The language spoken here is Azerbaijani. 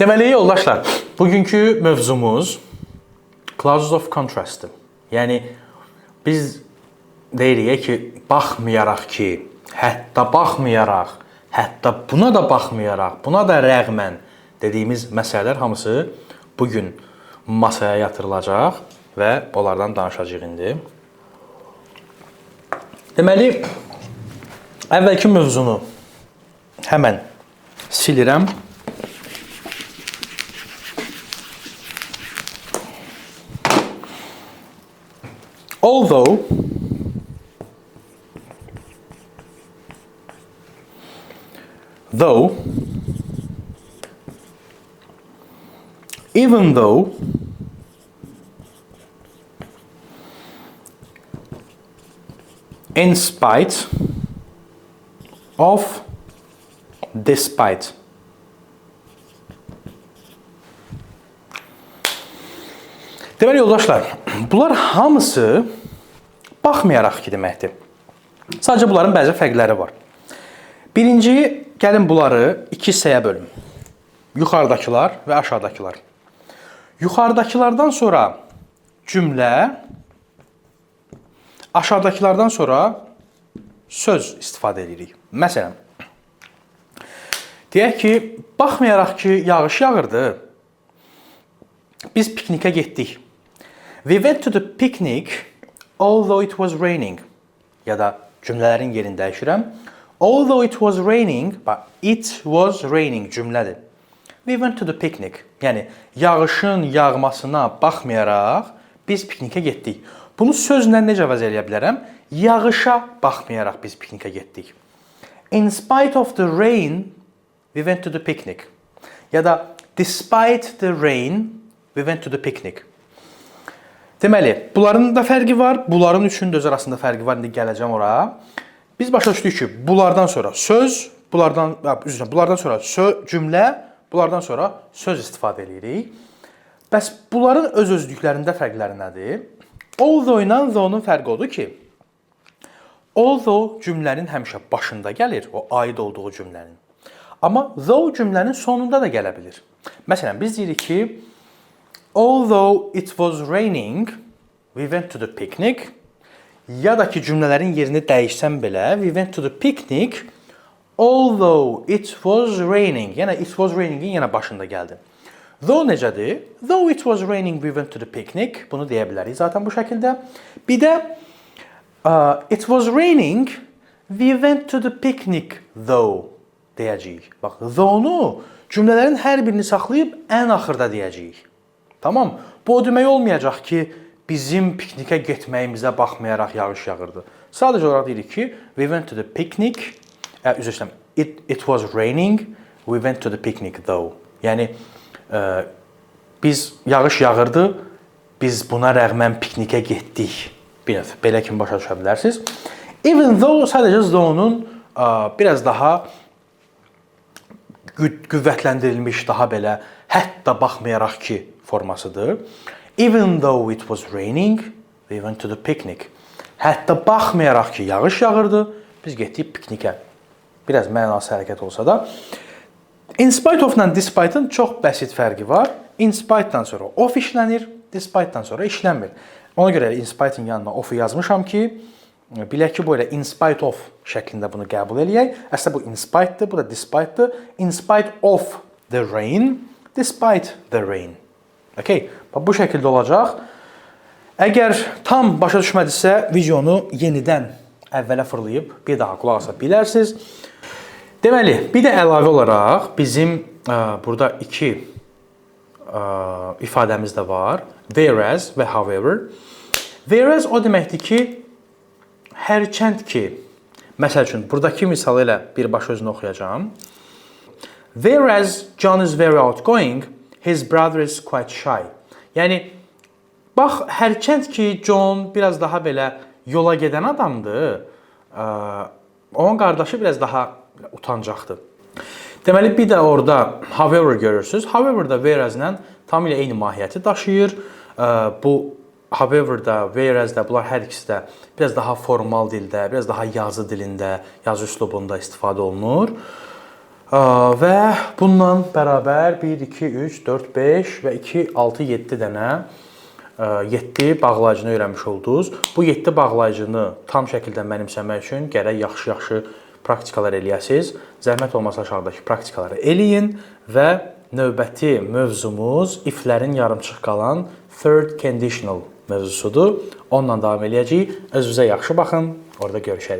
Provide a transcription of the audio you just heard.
Deməli yoldaşlar, bugünkü mövzumuz clauses of contrast-dır. Yəni biz deyirik ki, baxmayaraq ki, hətta baxmayaraq, hətta buna da baxmayaraq, buna da rəğmən dediyimiz məsələlər hamısı bu gün masaya yatırılacaq və onlardan danışacağıq indi. Deməli, əvvəlki mövzunu həmən silirəm. Although, though, even though, in spite of, despite. Deməli yoldaşlar, bunlar hamısı baxmayaraq ki deməkdir. Sadəcə bunların bəzi fərqləri var. Birinci, gəlin bunları iki hissəyə bölüm. Yuxarıdakılar və aşağıdakılar. Yuxarıdakılardan sonra cümlə, aşağıdakılardan sonra söz istifadə edirik. Məsələn, deyək ki, baxmayaraq ki, yağış yağırdı, biz piknikə getdik. We went to the picnic although it was raining. Ya da cümlələrin yerini dəyişirəm. Although it was raining, bax, it was raining cümlədir. We went to the picnic. Yəni yağışın yağmasına baxmayaraq biz piknikə getdik. Bunu sözlə necə əvəz eləyə bilərəm? Yağışa baxmayaraq biz piknikə getdik. In spite of the rain, we went to the picnic. Ya da despite the rain, we went to the picnic. Deməli, bunların da fərqi var, bunların üçünün də öz arasında fərqi var. İndi gələcəm ora. Biz başa düşdük ki, bunlardan sonra söz, bunlardan, üzr istəyirəm, bunlardan sonra cümlə, bunlardan sonra söz istifadə edirik. Bəs bunların öz-özlüklərində fərqləri nədir? Although ilə though-nun fərqi odur ki, although cümlənin həmişə başında gəlir, o aid olduğu cümlənin. Amma though cümlənin sonunda da gələ bilir. Məsələn, biz deyirik ki, although it was raining, we went to the picnic. Ya da ki, cümlələrin yerini dəyişsəm belə, we went to the picnic although it was raining. Yəni it was rainingin yenə başında gəldi. Though necədir? Though it was raining, we went to the picnic. Bunu deyə bilərik zaten bu şəkildə. Bir də it was raining, we went to the picnic though deyəcəyik. Bax, though-nu cümlələrin hər birini saxlayıb ən axırda deyəcəyik. Tamam? Bu o demək olmayacaq ki, bizim piknikə getməyimizə baxmayaraq yağış yağırdı. Sadəcə olaraq deyirik ki, we went to the picnic, üzr istəyirəm, it was raining, we went to the picnic though. Yəni, biz yağış yağırdı, biz buna rəğmən piknikə getdik. Bir növ, belə kimi başa düşə bilərsiniz. Even though sadəcə though-nun biraz daha qüvvətləndirilmiş, daha belə hətta baxmayaraq ki formasıdır. Even though it was raining, we went to the picnic. Hətta baxmayaraq ki, yağış yağırdı, biz getdik piknikə. Biraz mənası hərəkət olsa da. In spite of-la despite-ın çox bəsit fərqi var. In spite-dan sonra of işlənir, despite-dan sonra işlənmir. Ona görə in spite-in yanına of-u yazmışam ki, bilək ki, bu elə in spite of şəklində bunu qəbul eləyək. Əslində bu in spite-dır, bu da despite-dır. In spite of the rain, despite the rain. Okay, bax bu şəkildə olacaq. Əgər tam başa düşmədisə, videonu yenidən əvvələ fırlayıb bir daha qulaq asa bilərsiniz. Deməli, bir də əlavə olaraq bizim burada iki ifadəmiz də var. Whereas və however. Whereas o deməkdir ki, hərçənd ki, məsəl üçün, buradakı misalı ilə birbaşa özünü oxuyacağam. Whereas John is very outgoing, his brother is quite shy. Yəni, bax, hərçənd ki, John biraz daha belə yola gedən adamdır, onun qardaşı biraz daha utancaqdır. Deməli, bir də orada however görürsünüz. However da whereas-la tamamilə eyni mahiyyəti daşıyır. Bu however da, whereas da, bunlar hər ikisi də biraz daha formal dildə, biraz daha yazı dilində, yazı üslubunda istifadə olunur. Və bununla bərabər 1, 2, 3, 4, 5 və 2, 6, 7 dənə 7 bağlayıcını öyrənmiş oldunuz. Bu 7 bağlayıcını tam şəkildə mənimsəmək üçün gərək yaxşı-yaxşı praktikalar eləyəsiniz. Zəhmət olmasa aşağıdakı praktikaları eləyin və növbəti mövzumuz if-lərin yarımçıq qalan third conditional mövzusudur. Onunla davam eləyəcəyik. Özünüzə yaxşı baxın. Orada görüşərik.